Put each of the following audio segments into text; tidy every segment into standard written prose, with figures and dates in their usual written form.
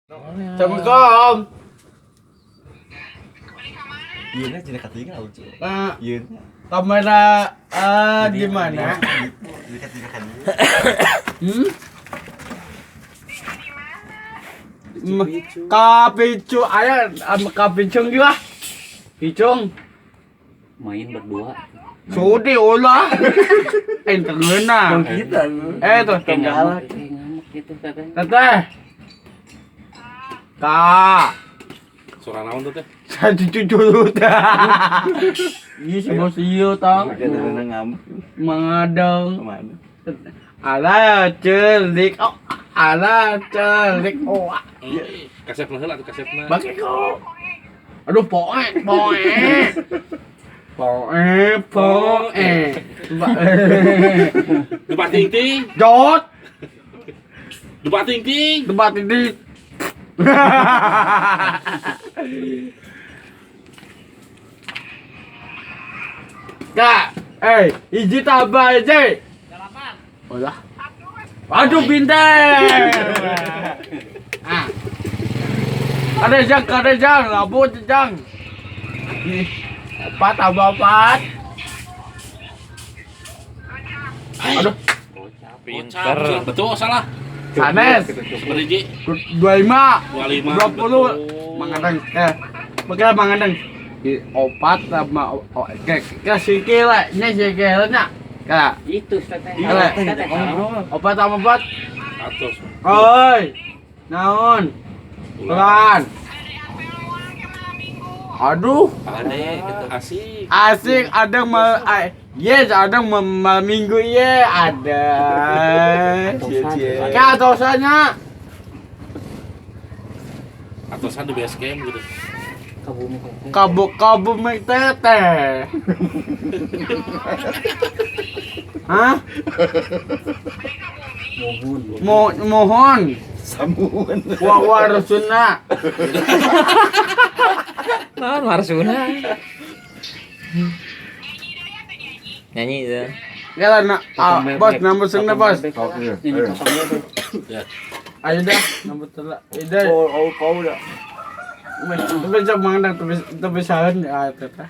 Assalamualaikum. Iya, nah, jadi katingal lucu. Nah, Iya. kamera di mana? Jadi katingal kan. Hmm? Kapicu, aya kapicung juga. Picung. Main berdua. Sudi ulah. Eh, tengeuna. Kita. Eh, tuh. Kayak ngamuk gitu teteh. Teteh. Kak. Suara naon tuh teh? Saya cucu dulu dah. Iya si bos iyo tau. Kita ngamuk. Mengadang. Kemana? Ala celik. Oh, ala celik. Oh, Kasep heula atuh kasepna. bagi kok. Aduh, poe, poe. Poe, poe. Debat ting ting, Jot, debat ting ting. debat ini. Kak, hiji tambah aja. 8. Udah. Aduh, pinter. Ah. Ada jang, labut jang. 4 tambah 4. Aduh, Pinter. Betul salah. Sanes. Seberiji 25. 25. 20. Mangadang. Bakal mangadang. Di opat sama ke sikil lah, nya sikil nya. Ka. Itu teteh. Iya. Teteh. Opat sama 4. Atos. Oi. Naon? Pelan. Aduh, Ade gitu asik. asik ada mal yes, ada mal minggu ye ada. Cie-cie. Ka tosanya. Atosan di base camp gitu. Kabumi teteh. Kabu kabu mek teteh. Hah? Mohon. Mohon. Samun. Wa warsuna. Naon warsuna? Nyanyi itu. Ya lah, nak, bos, nomor sengna bos. Oke. Ini potong bebek. Ya. Ayo dah, nomor telak. Ida. Oh, kau udah. Tapi jam mana tapi sahan ya teteh.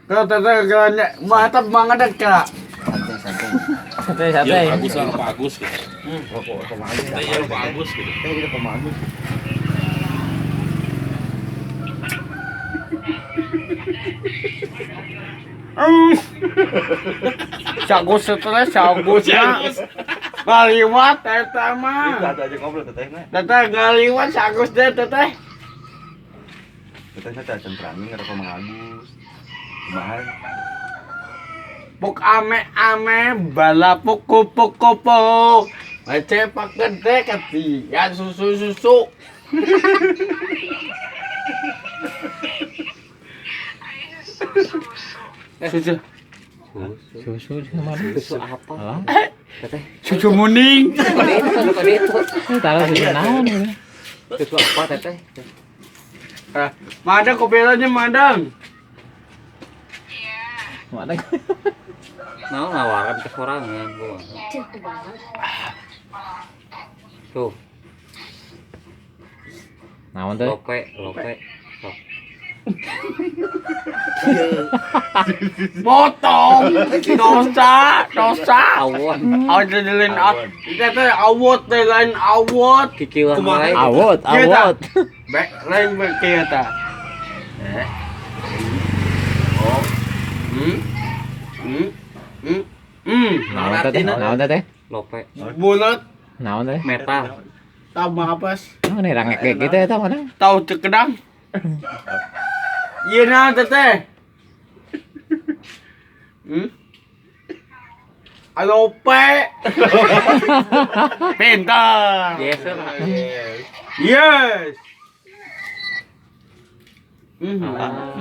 Kalau teteh kalau mantap banget kak. Santai, santai. Santai Ya santai. Pak Agus lah, Pak Agus gitu. Rokok, rokok bagus. Teh ya Pak Agus gitu. Eh, kita kok bagus. Sagus stres, sagus ya. Ngaliwat teteh Itu mah. ada aja ngobrol teteh na. Teteh ngaliwat sagus deh teteh. Teteh na teh terangin ngerokok Mang Agus. Kumaha? Puk ame ame bala puku puku puk. Cepak gede ketiga susu susu. Susu Susu mana? Susu apa? Teteh. susu muning. Bukan itu, bukan itu. Taruh susu naon ini. Susu apa teteh? Madang kopilannya madang. Mana? Nah, nawaran ke sorangan gua. Tuh, Naon teh? lope, lope. Sok. Potong. Dosa, dosa. Awon. Awot lain teteh awot teh lain awot. Kikilan wae. Awot, awot. Baik, lain kieu tah. Eh. Oh. Hmm. Hmm. Hmm. Hmm. Naon teh? Naon teh? Lope. Bulat Naon teh? Metal. tambah apa? Naon nih rangek kayak gitu eta mana? Tahu cekedang. Iya nah teteh. Hmm? Alope. Pintar. Yes lah. Yes. Hmm. Ah.